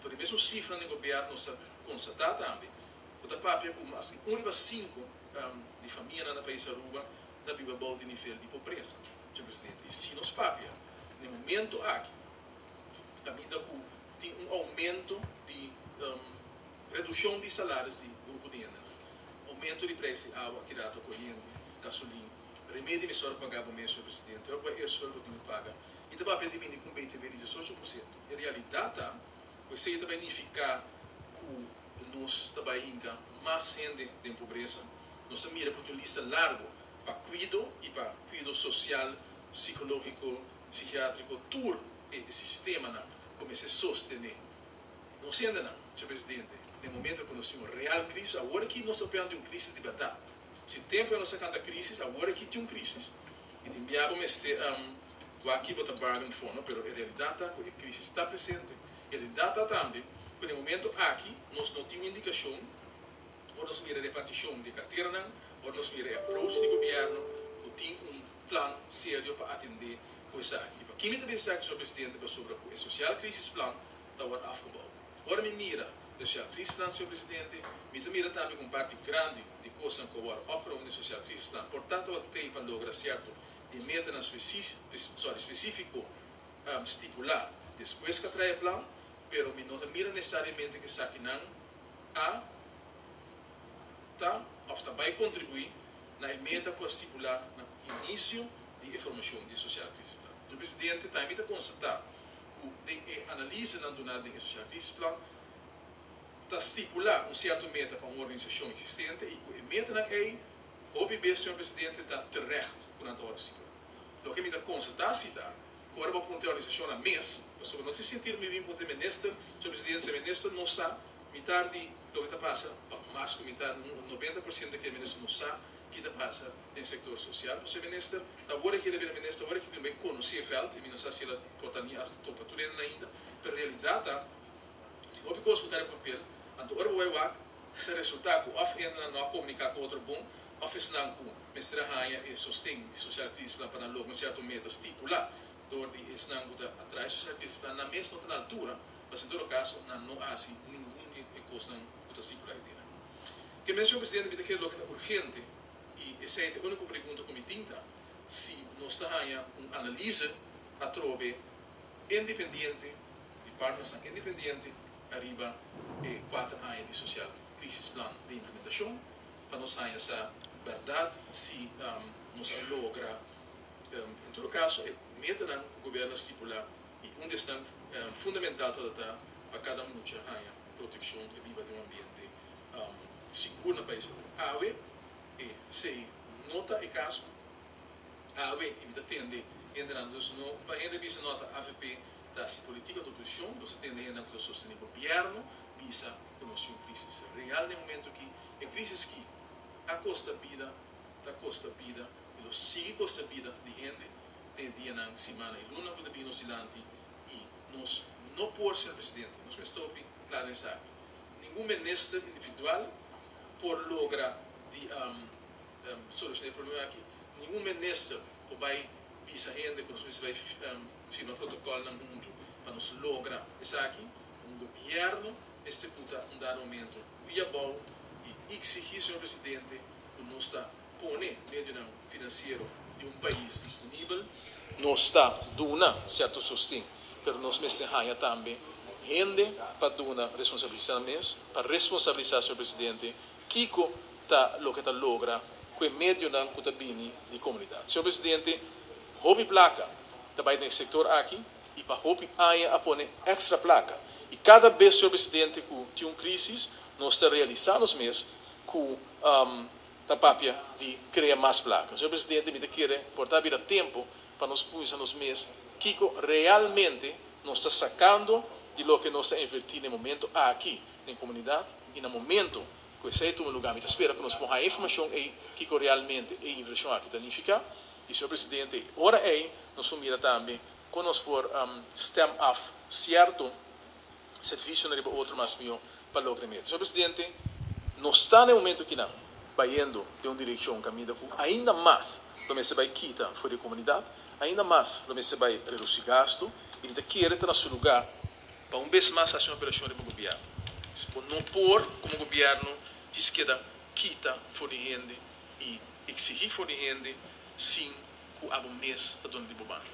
For di mesun sifranan di gobièrnu nos ta konstatá tambe ku ta papia ku mas di un riba sinku di famianan na pais Aruba ta biba bou di nivel di pobresa, señor presidente. I si nos papia na e momento aki kaminda ku tin un oumento di redushon di salaris di grupo di hendenan, oumento di prijs di awa, kirato, koriente, gasolin, remedi mester ora paga bo mes, señor presidente, ora ku bai ersol bo tin ku paga i ta papia di bini ku un BTW di 18%. E realidat ta ku esei ta bai nifiká ku nos ta bai hinka mas hende den pobresa. Nos ta mira ku tin un lista largu pa kuido i pa kuido sosial, sikológiko, sikiátriko, tur e sistemanan ku mester sostené nos hendenan, señor presidente, den momento ku nos tin un real krísis. Awor aki nos ta piando di un krísis di bèrdat. Si tempu ya nos a kanta krísis, awor aki tin un krísis i tin bia bo mester wak ki bo ta bargain for, no? Pero e realidat ta ku e krísis ta presente. E realidat ta tambe ku den momento aki nos no tin un indikashon ora nos mira repartishon di e karteranan, ora nos mira e approach di gobièrnu ku tin un plan serio pa atendé ku esaki. I pa ki mi ta bisa esaki, señor presidente, pasobra ku e Sociaal Crisisplan ta wòrdu afgebouwd. Ora mi mira e Sociaal Crisisplan, señor presidente, mi ta mira tambe ku un parti grandi di kosnan ku a wòrdu opgenomen den e Sociaal Crisisplan por ta tabata tei pa logra sierto di e metanan spesífiko stipulá despues ku a traha e plan, pero mi no ta mira nesesariamente ku esakinan a ta òf ta bai kontribuí na e meta ku a stipulá na inisio di e formashon di e Sociaal Crisisplan. Señor Presidente, tambe mi ta konstatá ku den e analisenan duná den e Sociaal Crisisplan ta stipulá un sierto meta pa un organisashon eksistente i ku e metanan ei hopi bes, señor Presidente, ta terecht ku nan ta wòrdu stipulá. Loke mi ta konstatá si ta ku ora bo puntra e organisashonnan mes, pasobra no tin sentido mi bin puntra e minister, señor Presidente, si e minister no sa mitar di loke ta pasa, òf mas ku mitar, un 90% ke e minister no sa ki ta pasa den sektor sosial. Pasobra e minister ta awor aki el a bira minister, awor aki tin bai konosé e vèlt, i mi no sa si el a por ta ni asta topa tur hende ainda, pero realidat ta tin hopi kos ku ta riba papel, anto ora bo bai wak ta resultá ku òf hendenan no a komuniká ku otro bon, òf esnan ku mester a haña e sosten di Sociaal Crisisplan pa nan logra un sierto meta stipulá dor di esnan ku ta atrae Sociaal Crisisplan, nan mes no ta na altura. Pasobra en todo caso nan no a haci ningun di e cosnan cu ta stipula e dianan. Ke men, señor presidente, mi ta kere loke ta urgente, y esey ta e unico pregunta cu mi tin ta, si nos ta haña un analise atrobe independiente, di partnersnan independiente, ariba e cuater aña di Sociaal Crisisplan di implementacion, pa nos haña sa berdad si nos a logra, en todo caso, e metanan cu gobierno a stipula. I un di esnan fundamental tabata ta pa kada mucha haña protekshon i biba den un ambiente sigur na pais Aruba. Awe esei no ta e kaso. Awe, i mi ta tende hendenan, dus no pa hende bisa no ta avp ta hasi politica ta oposishon, nos ta tende hendenan ku ta sostene gobièrnu bisa ku nos tin un krisis real den e momento aki. E krisis ki a kosta bida, ta kosta bida i lo sigui kosta bida di hende. Den e dianan, simana i lunanan ku ta bini nos dilanti i nos no por, señor presidente, nos mester hopi kla den esaki, ningun minister individual por logra di soluciona e problema aki, ningun minister por bai bisa hende ku nos mester bai firma protocolnan huntu pa nos logra esaki. Un gobierno mester buta un dado momento pia abou i exigi, señor presidente, ku nos ta pone medionan finansiero di un pais disponibel. Nos ta duna sierto sosten, pero nos mester haña tambe hende pa duna responsabilisá nan mes, pa responsabilisá, señor presidente, kiko ta loke ta logra ku e medionan ku ta bini di komunidat. Señor presidente, hopi plaka ta bai den e sektor aki i pa hopi aña a pone èkstra plaka. I kada bes, señor presidente, ku tin un krísis, nos ta realisá nos mes ku ta papia di krea mas plaka. Señor Presidente, mi ta kere por ta bira tempo pa nos punsa nos mes kiko realmente nos ta sakando di loke nos ta inverti na e momento aki den komunidat i na momento ku esei tuma luga mi ta spera ku nos por haña informashon ei kiko realmente e invershon aki ta nifiká. I señor Presidente, e ora ei nos por mira tambe kon nos por stem af sierto servisionan riba otro mas mihó pa logra e meta. Señor Presidente, nos ta na e momento kinan bayendo den un direkshon kaminda ku ainda mas lo mester bai kita for di e komunidat, ainda mas lo mester bai redusí gastu i mi ta kere ta na su lugá. Pa un bes mas hasi un apelashon di gobièrnu. No por, komo gobièrnu, keda kita for di hende i eksigí for di hende sin ku abo mes ta duna di bo banda.